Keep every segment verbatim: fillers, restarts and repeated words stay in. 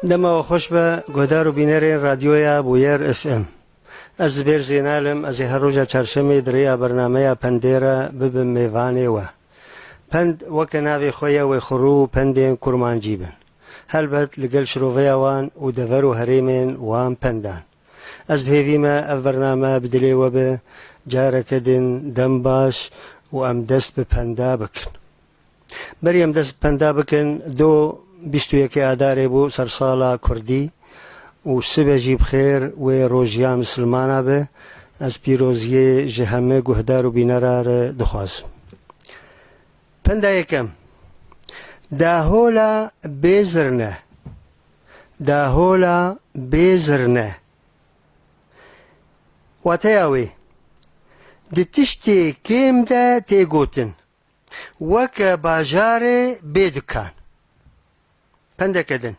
Dema we xweş be, guhdar û bînerên Radyoya Bûyer F M. Ez Zibêr Zênal im, ez ê her roja çarşemê di rêya bernameya Pendê re bibim mêvanê we. Pend weke navê xwe ye, wê xurû û pendên kurmancî bin. Helbet li gel şiroveya wan û dever û herêmên wan pendan. Ez bi hêvî me ev bername bi dilê we be, careke din dem baş û em dest bi penda bikin. Berî em dest bi penda bikin, do bîst û yekê Adarê bû, sersala Kurdî û sibe jî bi xêr wê rojiya misilmana be. Ez pîroziyê ji hemî guhdar û bînera re dixwazim. Penda yekem. Dahola bê zirne. Dahola bê zirne. Wateya wê, di tiştê kêm de tê gotin. Weke bajarê bê dikan. Pendeke din.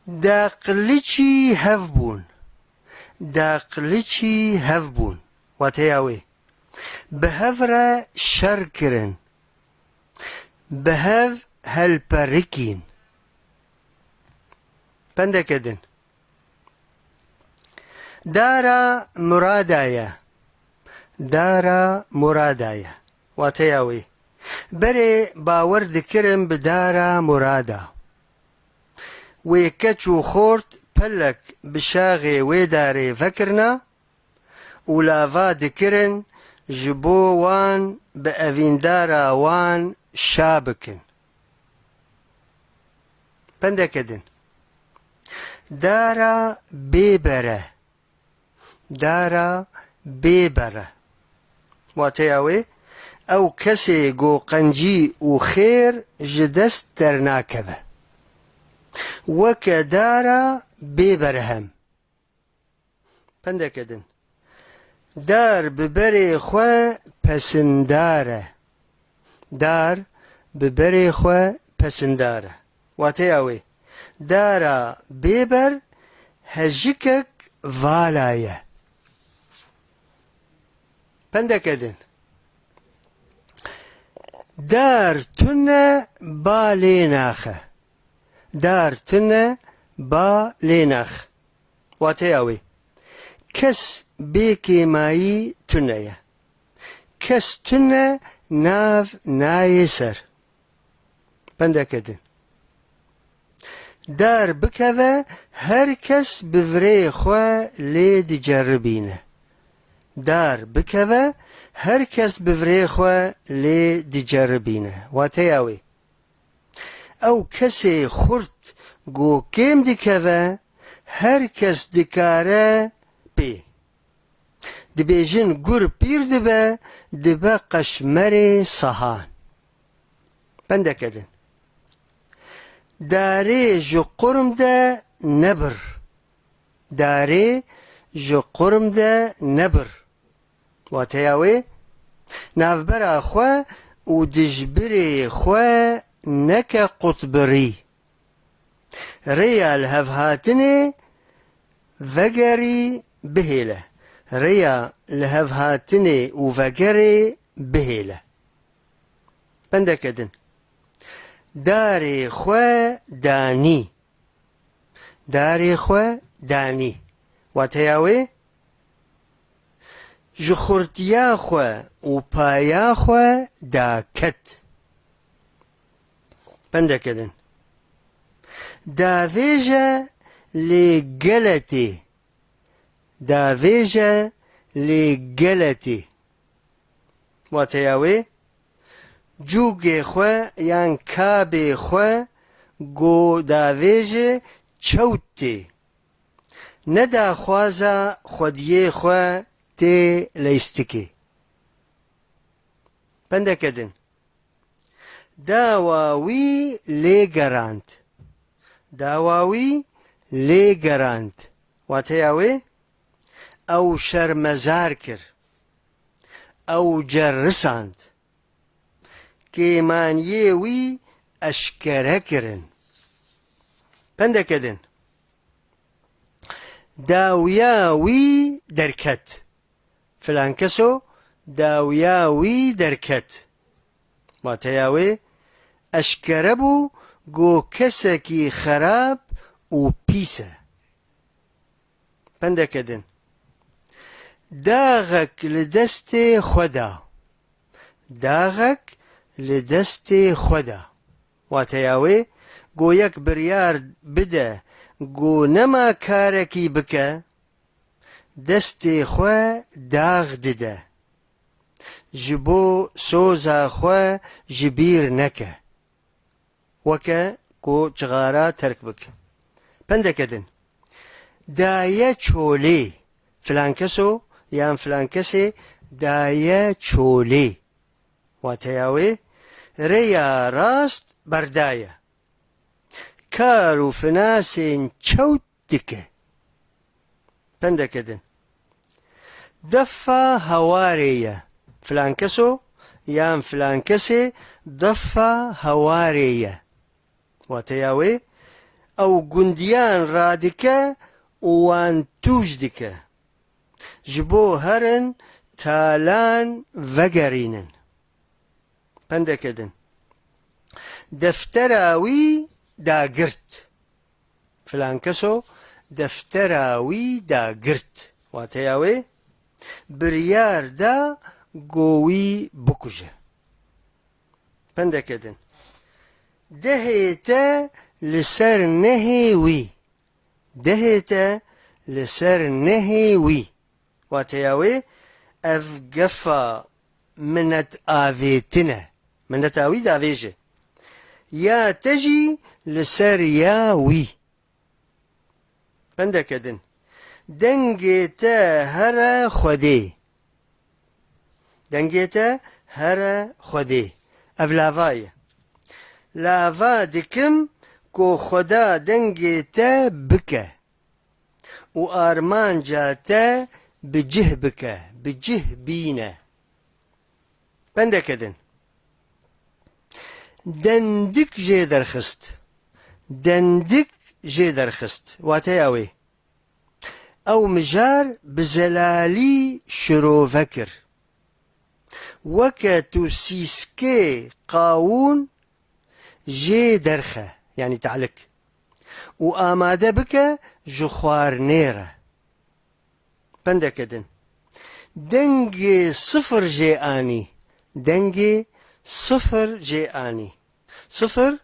Daqliçî hev bûn. Daqliçî hev bûn. Wateya wê. Bi hev re şer kirin. Bi hev helperikîn. Pendeke din. Dara Murada ye. Dara Murada ye. Wateya wê. Berê bawer dikirin bi dara Murada. Wê keç û xort pelek bi şaxê wê darê vekirina û lava dikirin ji bo wan bi evîndara wan şa bikin. Pendeke din. Dara bêbere. Dara bêbere. Wateya wê, ew kesê go qencî û xêr ji dest dernakeve. Weke dara bêberhem. Pendeke din. Dar bi berê xwe pesindar e. Dar bi berê xwe pesindar e. Wateya wê, dara bêber hejikek vala ye. Pendeke din. Dar tune ba lê naxe. Dar tune ba lê nax. Wateya wê, kes bê kêmayî tune ye. Kes tune nav nayê ser. Pendeke din. Dar bikeve, her kes bi virê xwe lê diceribîne. Dar bikeve, her kes bi virê xwe lê diceribîne. Wateya wê. Ew kesê xurt go kêm dikeve, her kes dikare pê. Dibêjin gur pîr dibe, dibe qeşmerê sahan. Pendeke din. Darê ji qurm de nebir. Darê ji qurm de nebir. Wateya wê, navbera xwe û dijbirê xwe neke qutbirî. Rêya li hev hatinê vegerî bihêle. Rêya li hev hatinê û vegerê bihêle. Pendeke din. Darê xwe danî. Darê xwe danî. Wateya wê, ji xurtiya xwe û paya xwe daket. Pendeke din. Davêje lê geletê. Davêje lê geletê. Wateya wê, cûgê xwe yan kabê xwe go davêje çewt tê. Ne daxwaza xwediyê xwe tê leystikê. Pendeke din. Dawa wî lê gerand. Dawa wî lê gerand. Wateya wê, ew şermezar kir. Ew cerisand. Kêmaniyê wî eşkere kirin. Pendeke din. Dawiya wî derket. Filan keso dawiya wî derket. Wateya wê, eşkere bû ku kesekî xerab û pîs e. Pendeke din. Daxek li destê xwe da. Daxek li destê xwe da. Wateya wê, go yek biryar bide, go nema karekî bike, destê xwe dax dide. Ji bo soza xwe ji bîr neke. Weke ku cixara terk bike. Pendeke din. Daye çolê. Filan keso yan filan kesê daye çolê. Wateya wê, rêya rast berdaye. Kar û finasên çewt dike. Pendeke din. Defa hewarê ye. Filan keso yan filan kesê defa hewarê ye. Wateya wê, ew gundiyan radike û wan tûj dike. Ji bo herin talan vegerînin. Pendeke din. Deftera wî dagirt. Filan keso deftera wî dagirt. Wateya wê, biryar da go wî bikuje. Pendeke din. Dehê te li ser nehê wî. Dehê te li ser nehê wî. Wateya wê, ev gefa minetavêtin e. Mineta wî davêje. Ya te jî li ser ya wî. Pendeke din. Dengê te here Xwedê. Dengê te here Xwedê. Ev lava ye. Lava dikim ku Xweda dengê te bike û armanca te bi cih bike, bi cih bîne. Pendeke din. Dendik jê derxist. Dendik jê derxist. Wateya wê. Ew mijar bi zelalî şirove kir. Weke tu sîskê qawûn jê derxe, yanî te'lik, û amade bike ji xwarinê re. Pendeke din. Dengê sifir jê anî. Dengê sifir jê anî. Sifir,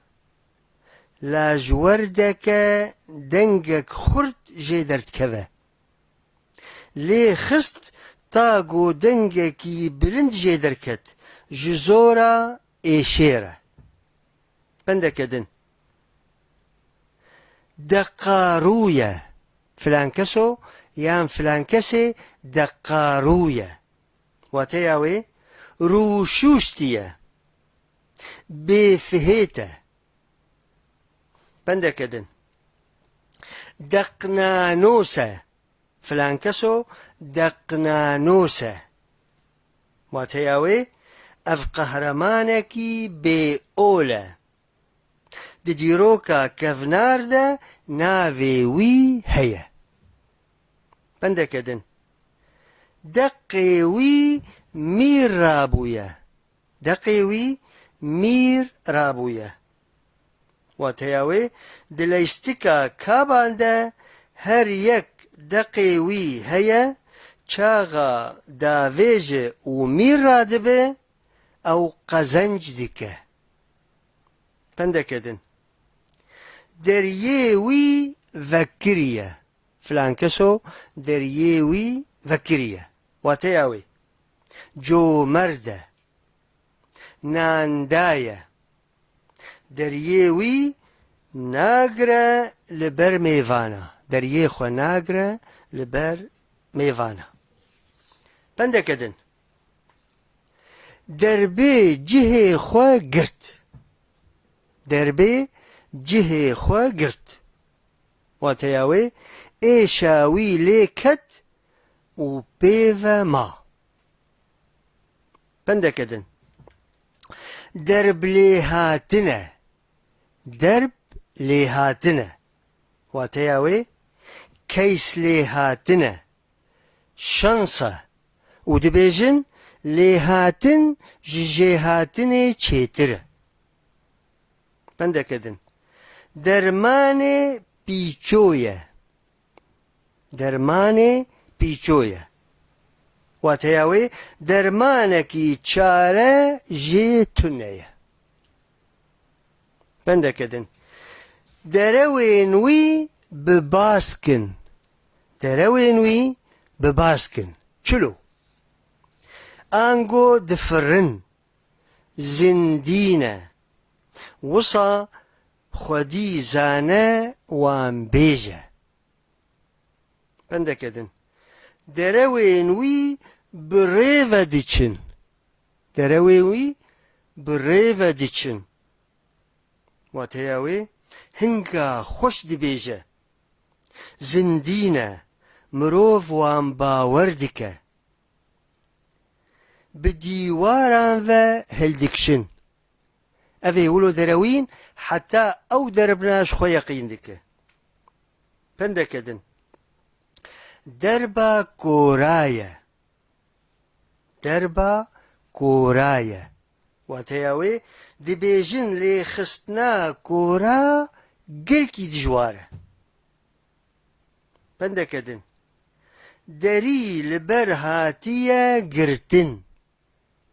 la ji werdeke dengek xurt jê derdikeve. Lê xist ta ku dengekî bilind jê derket, ji zora êşê re. Pendeke din. Deqarû ye. Filan keso yan filan kesê deqarû ye. Wateya wê, rûşûştî ye. Bêfihêt e. Pendeke din. Deqnanos e. Filan keso deqnanos e. Wateya wê, ev qehremanekî bêol e. Di dîroka kevnar de navê wî heye. Pendeke din. Deqê wî mîr rabûye. Deqê wî mîr rabûye. Wateya wê, di leystika kaban de her yek deqê wî heye, çaxa davêje û mîr radibe, ew qezenc dike. Pendeke din. Deriyê wî vekiriye. Filan keso deriyê wî vekiriye. Wateya wê. Comerd e. Nandaye. Deriyê wî nagire li ber mêvana. Deriyê xwe nagire li ber mêvana. Pendeke din. Derbê cihê xwe girt. Derbê cihê xwe girt. Wateya wê, êşa wî lê ket û pê ve ma. Pendeke din. Derb lêhatin e. Derb lêhatin e. Wateya wê, keys lêhatin e. Şans e. Û dibêjin, lêhatin ji jêhatinê çêtir e. Pendeke din. Dermanê pîço ye. Dermanê pîço ye. Wateya wê, dermanekî çare jê tune ye. Pendeke din. Derewên wî bi bask in. Derewên wî bi bask in. Çilo. Ango difirin. Zindî ne. Wisa xwedî zane wan bêje. Pendeke din. Derewên wî bi rê ve diçin. Derewên wî bi rê ve diçin. Wateya wê, hinga xweş dibêje. Zindî ne, mirov wan bawer dike. Bi dîwaran ve hildikşin. Ev ê wilo derewîn, heta ew derbna ji xwe yeqîn dike. Pendeke din. Derba kora ye. Derba kora ye. Wateya wê, dibêjin lêxistina kora gelkî dijwar e. Pendeke din. Derî li ber hatiye girtin.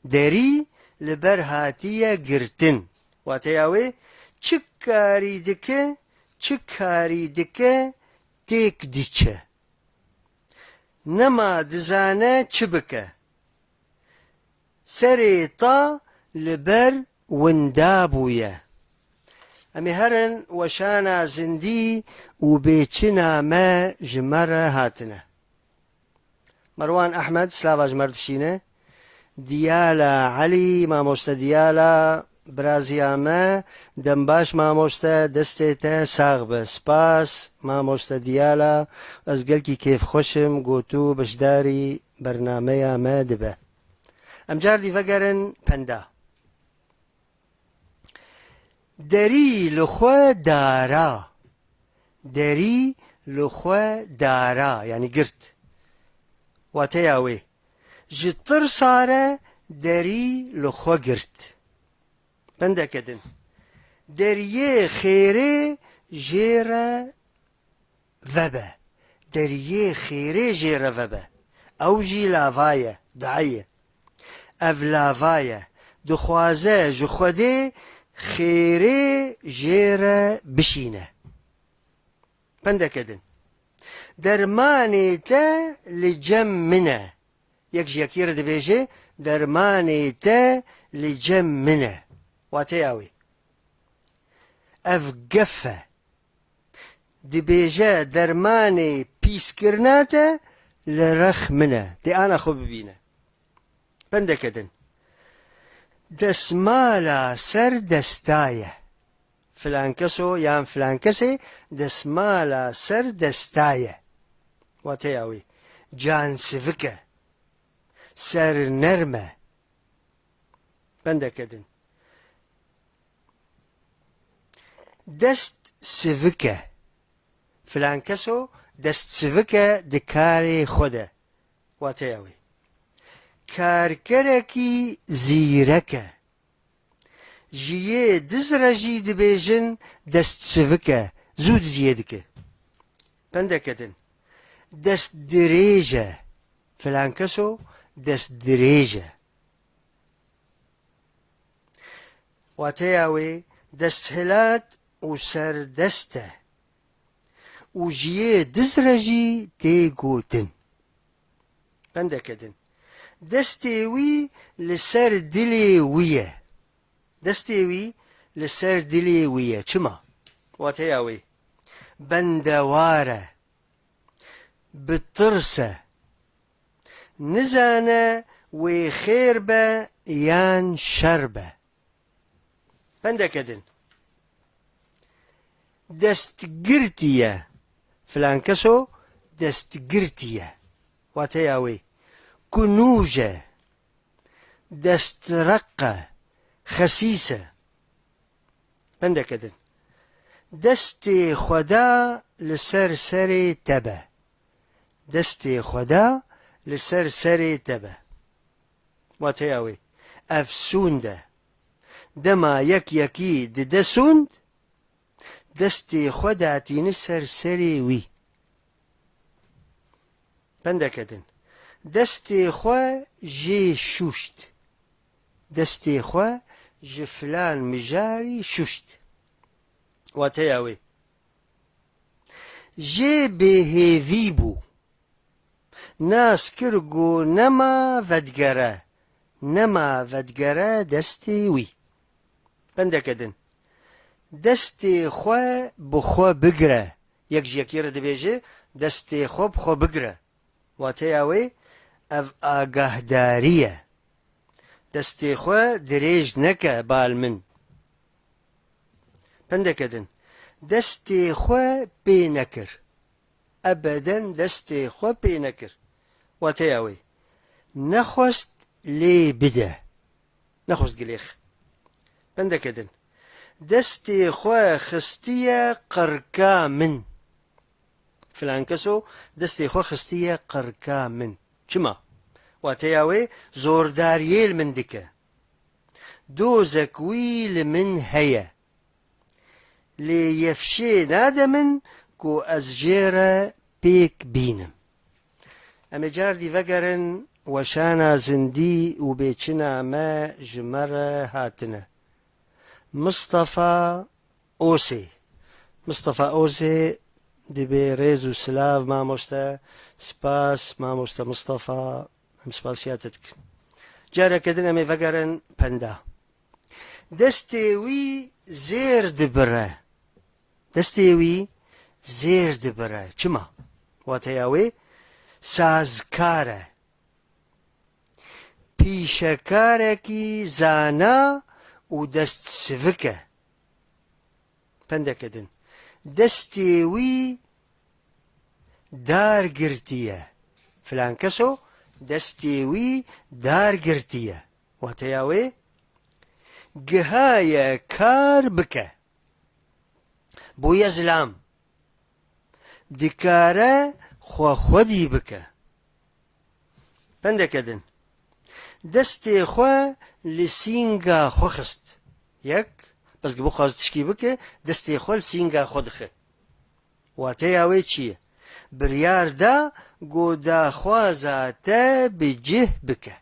Derî li ber hatiye girtin. Wateya wê, çi karî dike, çi karî dike, têk diçe. Nema dizane çi bike. Serê ta li ber winda bûye. Em ê herin weşana zindî û bêçina me ji me re hatine. Merwan Ehmed, slava ji me re dişîne. Diyala Elî, mamoste Diyala, biraziya me, dem baş mamoste, destê te sax be. Spas, mamoste Diyala, ez gelkî kêfxweş im, ku tu beşdarî bernameya me dibe. Em cardî vegerin penda. Derî li xwe dara. Derî li xwe dara, yanî girt. Wateya wê, ji tirsa re derî li xwe girt. Pendeke din. Deriyê xêrê jê re vebe. Deriyê xêrê jê re vebe. Ew jî lava ye, dua ye. Ev lava ye. Dixwaze ji Xwedê xêrê jê re bişîne. Pendeke din. Dermanê te li cem min e. Yek ji yekî re dibêje, dermanê te li cem min e. Wateya wê. Ev gef e. Dibêje, dermanê pîskirina te li rex min e. Tê ana xwe bibîne. Pendeke din. Destmala ser desta ye. Filan keso yan filan kesê destmala ser desta ye. Wateya wê, cansivik e. Sernerm e. Pendeke din. Dest sivik e. Filan keso dest sivik e di karê xwe de. Wateya wê. Karkerekî zîrek e. Ji yê diz re jî dibêjin dest sivik e, zû diziyê dike. Pendeke din. Dest dirêj e. Filan keso dest dirêj e. Wateya wê desthilat û serdest e û ji yê diz re jî tê gotin. Pendeke din. Destê wî li ser dilê wî ye. Destê wî li ser dilê wî ye. Çima? Wateya wê. Bendewar e. Bi tirs e. Nizane wê xêr be yan şer be. Pendeke din. Destgirtî ye. Filan keso destgirtî ye. Wateya wê. Kunûj e. Destreq e. Xesîs e. Pendeke din. Destê Xweda li ser serê te be. Destê Xweda li ser serê te be. Wateya wê. Ev sûnd e. Dema yek yekî dide sûnd, destê xwe datîne ser serê wî. Pendeke din. Destê xwe jê şûşt. Destê xwe ji filan mijarî şûşt. Wateya wê. Jê bêhêvî bû. Nas kir ku nema vedigere, nema vedigere destê wî. Pendeke din. Destê xwe bi xwe bigire. Yek ji yekê re dibêje, destê xwe bi xwe bigire. Wateya wê, ev agahdarî ye. Destê xwe dirêj neke bal min. Pendeke din. Destê xwe pê nekir. Ebeden destê xwe pê nekir. Wateya wê. Nexwest lê bide. Nexwest gilêx. Pendeke din. Destê xwe xistiye qirka min. Filan keso destê xwe xistiye qirka min. Çima? Wateya wê zordariyê li min dike. Dozek wî li min heye. Lê yefşê nade min ku ez jê re pêk bînim. Em ê cardî vegerin weşana zindî û bêçina me ji me re hatine. Mistefa Osê. Mistefa Osê, dibê rêz û silav mamoste. Spas mamoste Mistefa, em spasiya te dikin. Careke din em ê vegerin penda. Destê wî zêr dibire. Destê wî zêr dibire. Çima? Wateya wê sazkar e. Pîşekarekî zana û destsivik e. Pendeke din. Destê wî dar girtiye. Filan keso destê wî dar girtiye. Wateya wê, gihaye kar bike. Bûye zilam. Dikare xwe xwedî bike. Pendeke din. Destê xwe li sînga xwe xist. Yek, bes bixwaz tişkî bike, destê xwe li sînga xwe dixe. Wateya wê çi ye? Biryar da ku daxwaza te bi cih bike.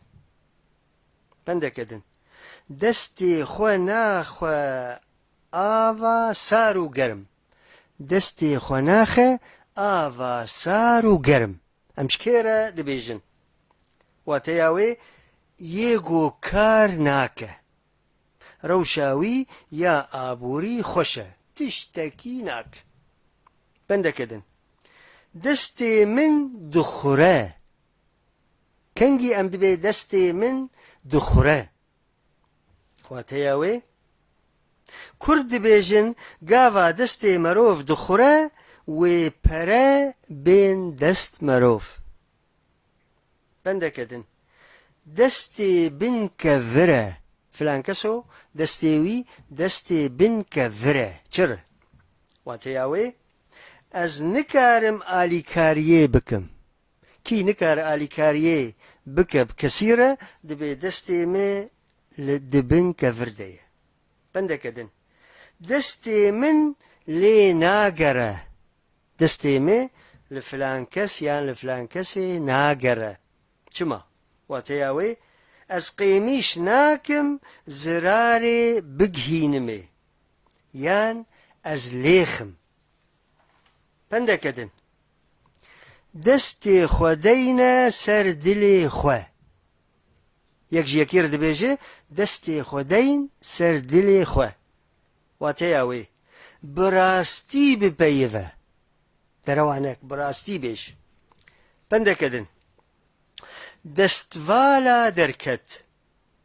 Pendeke din. Destê xwe naxe ava sar û germ. Destê xwe naxe ava sar û germ. Em ji kê re dibêjin? Wateya wê yê ku kar nake. Rewşa wî ya aborî xweş e. Tiştekî nake. Pendeke din. Destê min dixure. Kengî em dibê destê min dixure. Wateya wê, Kurd dibêjin, gava destê merov dixure, wê pere bên dest merov. Pendeke din. Destê bin kevir e. Filan keso destê wî destê bin kevir e. Çi re? Wateya wê, ez nikarim alîkariyê bikim. Kî nikare alîkariyê bike bi kesî re, dibê destê me li di bin kevir de ye. Pendeke din. Destê min lê nagere. Destê me li filan kes yan li filan kesê nagere. Çima? Wateya wê, ez qêmîş nakim zirarê bigihînimê. Yan ez lêxim. Pendeke din. Destê xwe deyne ser dilê xwe. Yek ji yekê re dibêje, destê xwe deyn ser dilê xwe. Wateya wê, bi rastî bipeyive. Derewanek, bi rastî bêj. Pendeke din. Destvala derket.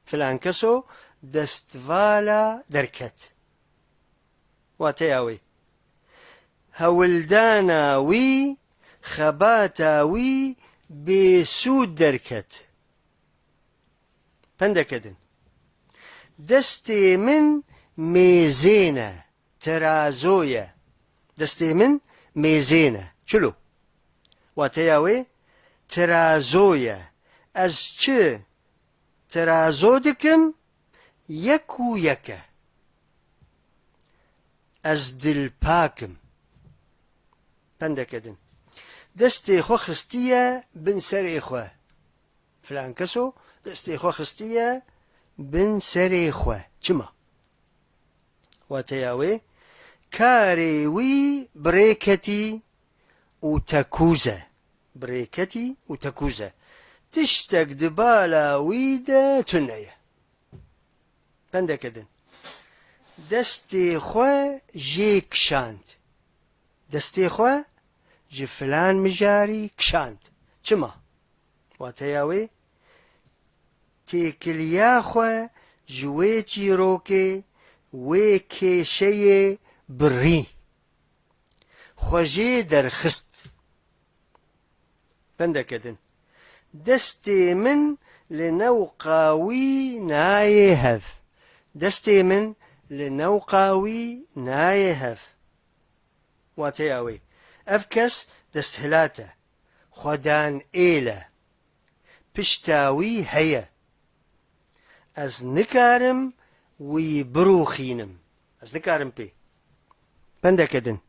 Filan keso destvala derket. Wateya wê. Hewldana wî, xebata wî bêsûd derket. Pendeke din. Destê min mêzên e, terazo ye. Destê min mêzên e, çilo. Wateya wê, terazo ye. Ez çi terazo dikim, yek û yek e. Ez dilpak im. Pendeke din. Destê xwe xistiye bin serê xwe. Filan keso destê xwe xistiye bin serê xwe. Çima? Wateya wê, karê wî bi rê ketî û tekûz e. Bi rê ketî û tekûz e. Tiştek di bala wî de tune ye. Pendeke din. Destê xwe jê kişand. Destê xwe ji filan mijarî kişand. Çima? Wateya wê, têkiliya xwe ji wê çîrokê, wê kêşeyê birî. Xwe jê derxist. Pendeke din. Destê min li newqa wî nayê hev. Destê min li newqa wî nayê hev. Wateya wê, ev kes desthilat e, xwedan êl e, pişta wî heye. Ez nikarim wî birûxînim. Ez nikarim pê. Pendeke din.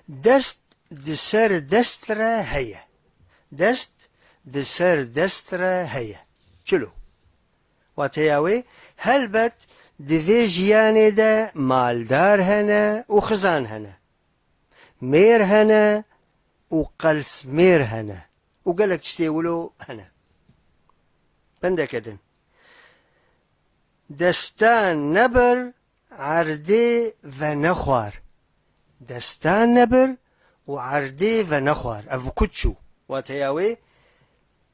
Dest di ser dest re heye. Dest di ser dest re heye. Çilo. Wateya wê, helbet di vê jiyanê de maldar hene û xizan hene. Mêr hene û qelsmêr hene û gelek tiştê wilo hene. Pendeke din. Destan nebir, erdê venexwar. Destan nebir û erdê venexwar. Ev bi ku çû? Wateya wê,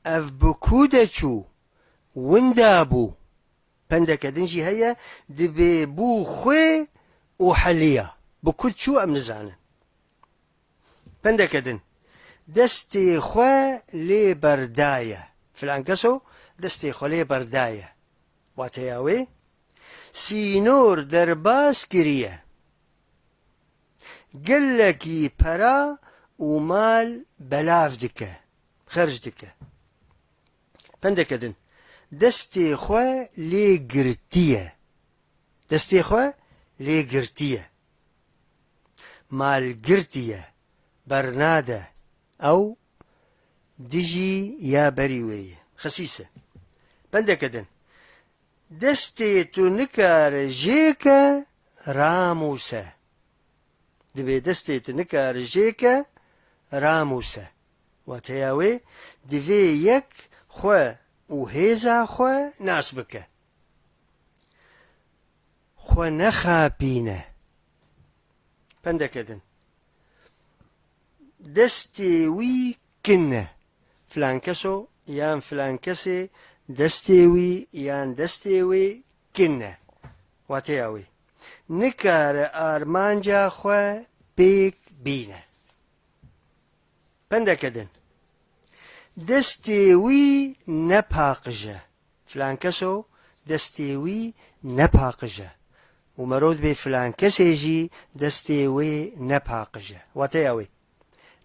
ev bi ku de çû? Winda bû. Pendeke din jî heye, dibê bû xwê û heliya. Bi ku çû em nizanin. Pendeke din. Destê xwe lê berdaye. Filan keso destê xwe lê berdaye. Wateya wê, sînor derbas kiriye. Gelekî pera û mal belav dike, xerc dike. Pendeke din. Destê xwe lê girtiye. Destê xwe lê girtiye. Malgirtî ye. Bernade. Ew dijî ya berî wê ye. Xesîs e. Pendeke din. Destê tu nikare jê ke, ramûse. Dibê destê tu nikare jê ke, ramûse. Wateya wê, divê yek xwe û hêza xwe nas bike. Xwe nexapîne. Pendeke din. Destê wî kin e. Filan keso yan filan kesê destê wî yan destê wê kin e. Wateya wê, nikare armanca xwe pêk bîne. Pendeke din. Destê wî nepaqij e. Filan keso destê wî nepaqij e. Û mero dibê filan kesê jî destê wê nepaqij e. Wateya wê,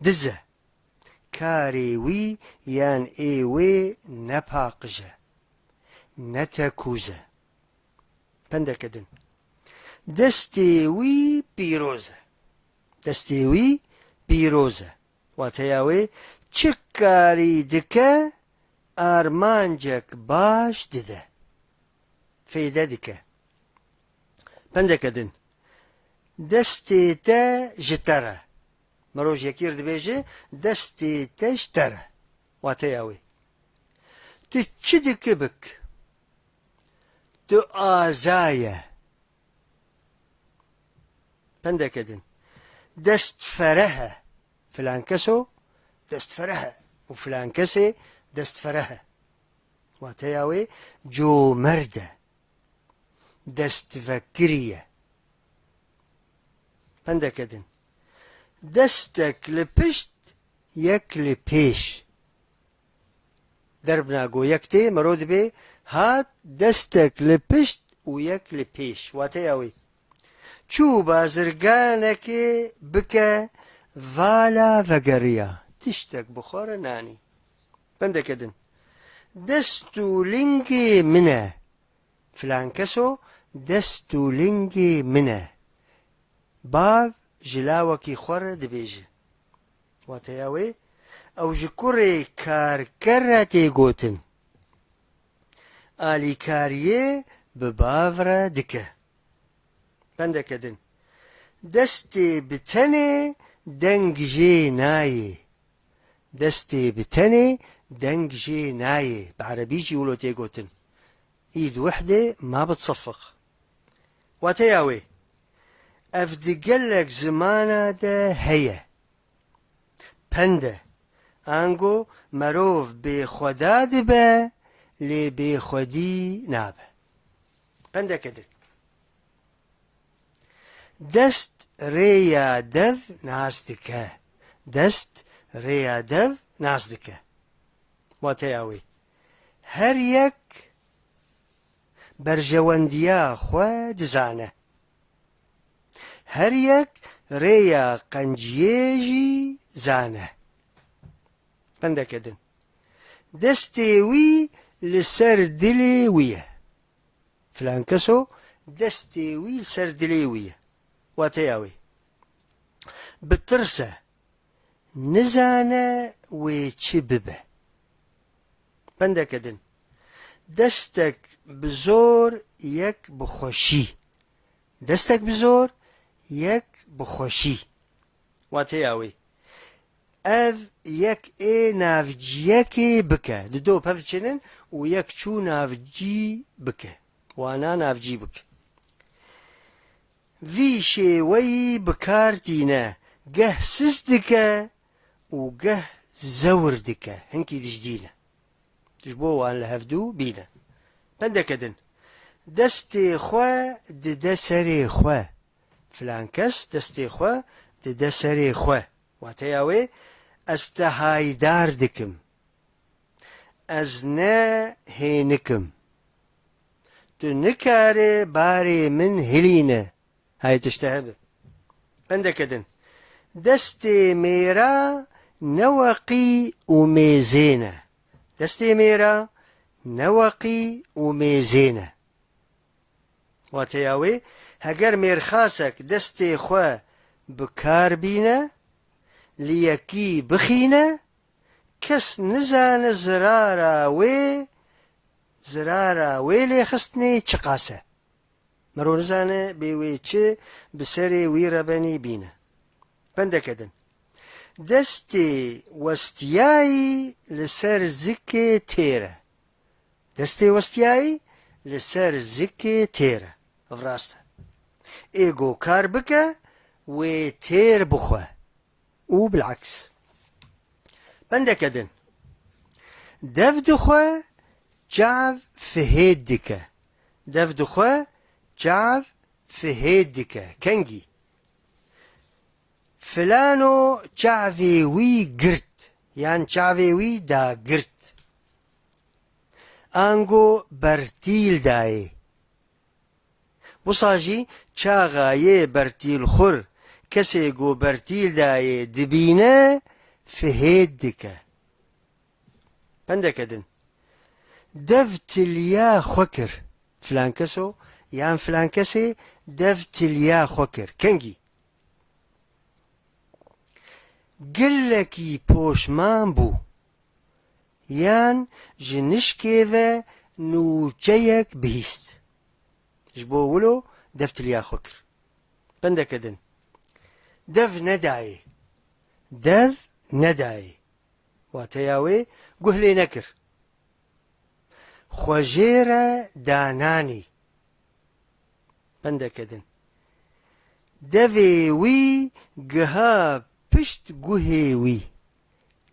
diz e. Karê wî yan ê wê nepaqij e. Ne tekûz e. Pendeke din. Destê wî pîroz e. Destê wî pîroz e. Wateya wê, çi karî dike, armancek baş dide. Fêde dike. Pendeke din. Destê te ji te re. Mero ji yekî re dibêje, destê te ji te re. Wateya wê. Tu çi dikî bik. Tu aza ye. Pendeke din. Destfereh e. Filan keso destfereh e û filan kesê destfereh e. Wateya wê, comerd e. Destvekirî ye. Pendeke din. Destek li pişt, yek li pêş. Derbna go yek tê, mero dibê hat destek li pişt û yek li pêş. Wateya wê, çû bazirganekê bike, vala vegeriya. Tiştek bixware nanî. Pendeke din. Dest û lingê min e. Filan keso dest û lingê min e. Bav ji lawekî xwe re dibêje. Wateya wê, ew ji kurê karker re tê gotin. Alîkariyê bi bav re dike. Pendeke din. Destê bi tenê deng jê nayê. Destê bi tenê deng jê nayê. Bi erebî jî wilo tê gotin. Îd wihdê ma bitseffiq. Wateya wê, ev di gelek zimana de heye. Pend e. Ango merov bêxweda dibe, lê bêxwedî nabe. Pendeke din. Dest rêya dev nas dike. Dest rêya dev nas dike. Wateya wê, her yek berjewendiya xwe dizane. Her yek rêya qenciyê jî zane. Pendeke din. Destê wî li ser dilê wî ye. Filan keso destê wî li ser dilê wî ye. Wateya wê, bi tirs e. Nizane wê çi bibe. Pendeke din. Destek bi zor, yek bi xweşî. Destek bi zor, yek bi xweşî. Wateya wê, ev yek ê navciyekê bike. Di do pev diçênin û yek çû navcî bike. Wana navcî bike. Vî şêweyî bi kar tîne, geh siz dike û geh zewir dike. Hinkî dijdîne. Ji bo wan li hevdû bîne. Pendeke din. Destê xwe dide serê xwe. Filan kes destê xwe dide serê xwe. Wateya wê, ez te haydar dikim. Ez ne hênik im. Tu nikarê barê min hilîne. Hay tişte hebe. Pendeke din. Destê mêra ne weqî û mêzên e. Destê mêra ne weqî û mêzên e. Wateya wê, heger mêrxasek destê xwe bi kar bîne, li yekî bixîne, kes nizane zirara wê, zirara wê lêxistinê çiqas e. Mero nizane bê wê çi bi serê wî re benî bîne. Pendeke din. Destê westiyayî li ser zikê têr e. Destê westiyayî li ser zikê têr e. Ev rast e. Ê go kar bike, wê têr bixwe. Û bilaks. Pendeke din. Dev dixwe, çav fihêt dike. Dev dixwe, çav fihêt dike. Kengî. Filano çavê wî girt, yan çavê wî dagirt. Ango bertîl dayê. Wisa jî çaxa yê bertîlxur, kesê ku bertîl dayê dibîne, fihêt dike. Pendeke din. Dev tiliya xwe kir. Filan keso yan filan kesê dev tiliya xwe kir. Kengî? Gelekî poşman bû. Yan ji nişkê ve nûçeyek bihîst. Ji bo wilo dev tiliya xwe kir. Pendeke din. Dev nedayê. Dev nedayê. Wateya wê guh lê nekir. Xwe jê re dananî. Pendeke din. Devê wî giha pişt guhê wî.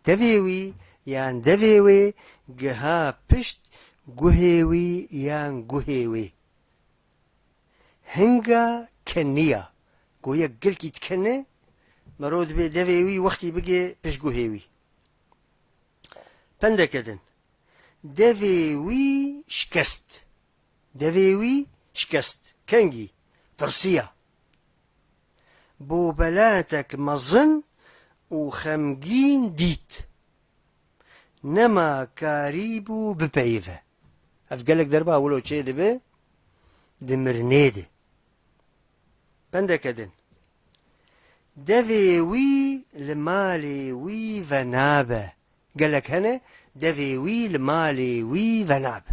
Devê wî yan devê wê giha pişt guhê wî yan guhê wê. Hinga keniya. Go yek gelkî dikene, mero dibê devê wî wextî bigê pişt guhê wî. Pendeke din. Devê wî şikest. Devê wî şikest. Kengî? Tirsiya. Bobelatek mezin û xemgîn dît. Nema karîbû bipeyive. Ev gelek derba wilo çêdibe di mirinê de. Pendeke din. Devê wî li malê wî venabe. Gelek hene, devê wî li malê wî venabe.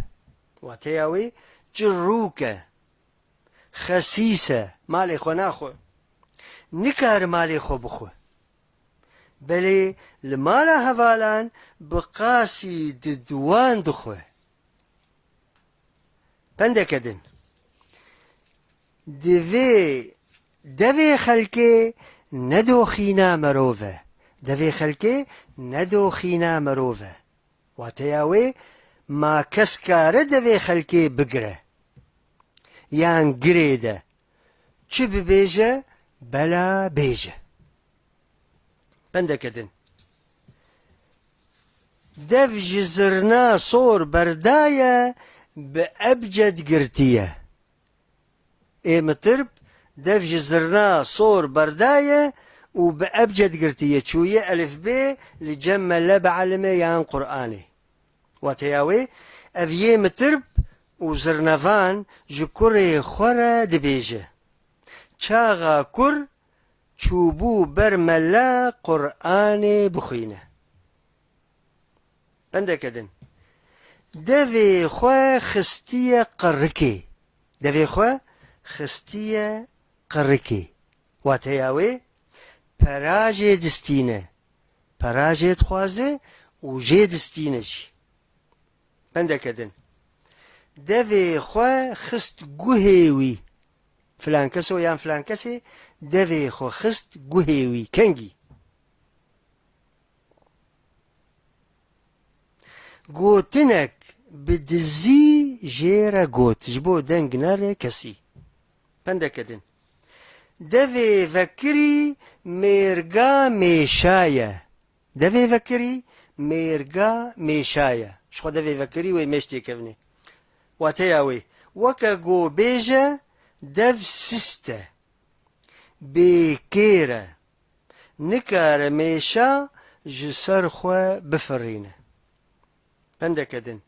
Wateya wê çirûk e, xesîs e, malê xwe naxwe. Nikare malê xwe bixwe. Belê li mala hevalan bi qasî diduwan dixwe. Pendeke din. Divê devê xelkê ne doxîna merov e. Devê xelkê ne doxîna merov e. Wateya wê, ma kes kare devê xelkê bigire yan girê de, çi bibêje, bela bêje. Pendeke din. Dev ji zirna sor berdaye, bi ebced girtiye. Ê mitirb, dev ji zirna sor berdaye û bi ebced girtiye, çûye elifbê li cem mele bielime yan Qur'anê. Wateya wê, ev yê mitirb û zirnevan ji kurê xwe re dibêje. Çaxa kur çûbû ber mele Qur'anê bixwîne. Pendeke din. Devê xwe xistiye qirikê. Devê xwe xistiye qirikê. Wateya wê, pera jê distîne. Pera jê dixwaze û jê distîne jî. Pendeke din. Devê xwe xist guhê wî. Filan keso yan filan kesê devê xwe xist guhê wî. Kengî? Gotinek bi dizî jê re got, ji bo deng nere kesî. Pendeke din. Devê vekirî mêrga mêşa ye. Devê vekirî mêrga mêşa ye. Ji xwe devê vekirî wê mêş têkevnê. Wateya wê, weke go bêje, dev sist e. Bêkêr e. Nikare mêşa ji ser xwe bifirîne. Pendeke din.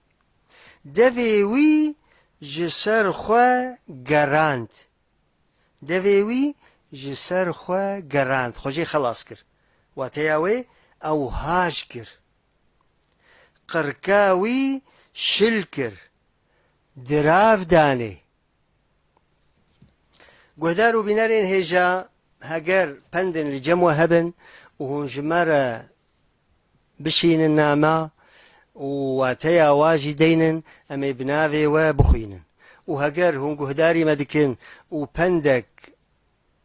Devê wî ji ser xwe gerand. Devê wî ji ser xwe gerand. Xwe jê xelas kir. Wateya wê ew haj kir. Qirka wî şil kir. Dirav danê. Guhdar û bînerên hêja, heger pendin li cem we hebin û hûn ji me re bişînin nama û wateya wa jî deynin, em ê bi navê we bixwînin. Û heger hûn guhdarî me dikin û pendek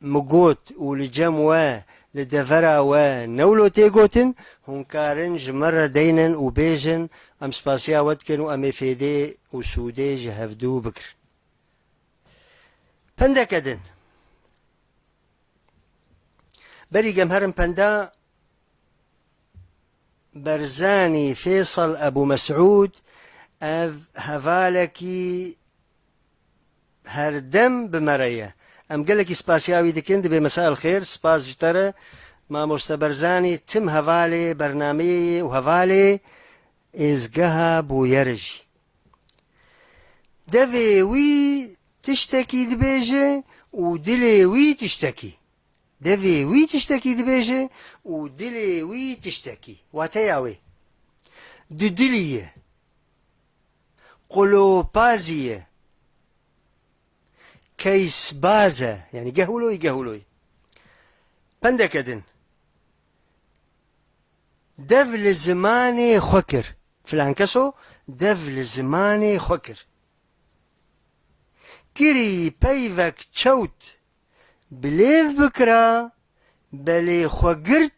min got û li cem we, li devera we newlo tê gotin, hûn karin ji me re deynin û bêjin, em spasiya we dikin û em ê fêdê û sûdê ji hevdû bigirin. Pendeke din. Berî em herin penda Berzanî Fêsal Ebû Mesûd, ev hevalekî herdem bi me re ye. Em gelekî spasiya wî dikin, dibê mesa el xêr, spas ji te re. Mamoste Berzanî, tim hevalê bernameyê ye û hevalê êzgeha Bûyerê jî. Devê wî tiştekî dibêje û dilê wî tiştekî. Devê wî tiştekî dibêje û dilê wî tiştekî. Wateya wê, dudilî ye, qulopazî ye, keysbaz e, yanî gehûloyî, gehûloyî. Pendeke din. Dev li zimanê xwe kir. Filan keso dev li zimanê xwe kir. Kirî peyvek çewt bi lêv bikira, belê xwe girt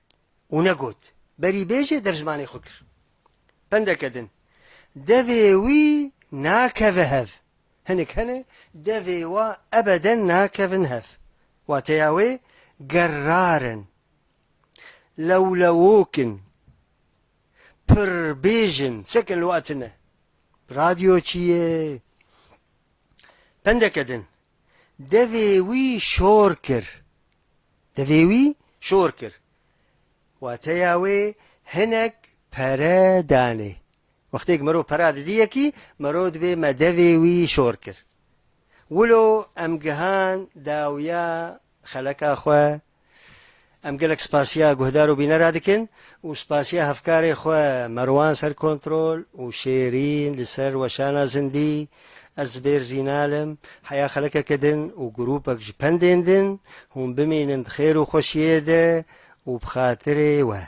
û negot. Berî bêje dev zimanê xwe kir. Pendeke din. Devê wî nakeve hev. Hinek hene devê wa ebeden nakevin hev. Wateya wê gerrar in. Lewlewok in. Pirbêj in. Sekin li wa tine. Radyo çi ye? Pendeke din. Devê wî şor kir. Devê wî şor kir. Wateya wê hinek pere danê. Wextêk mero pera didî yekî, mero dibê me devê wî şor kir. Wilo em gihan dawiya xeleka xwe, Em gelek spasiya guhdar û bînera dikin û spasiya hevkarê xwe Merwan ser kontrol û Şêrîn li ser weşana zindî. Ez bêr zînalim, heya xelekeke din û grûpek ji pendên din, hûn bimînin di xêr û xweşiyê de û bi xatirê we.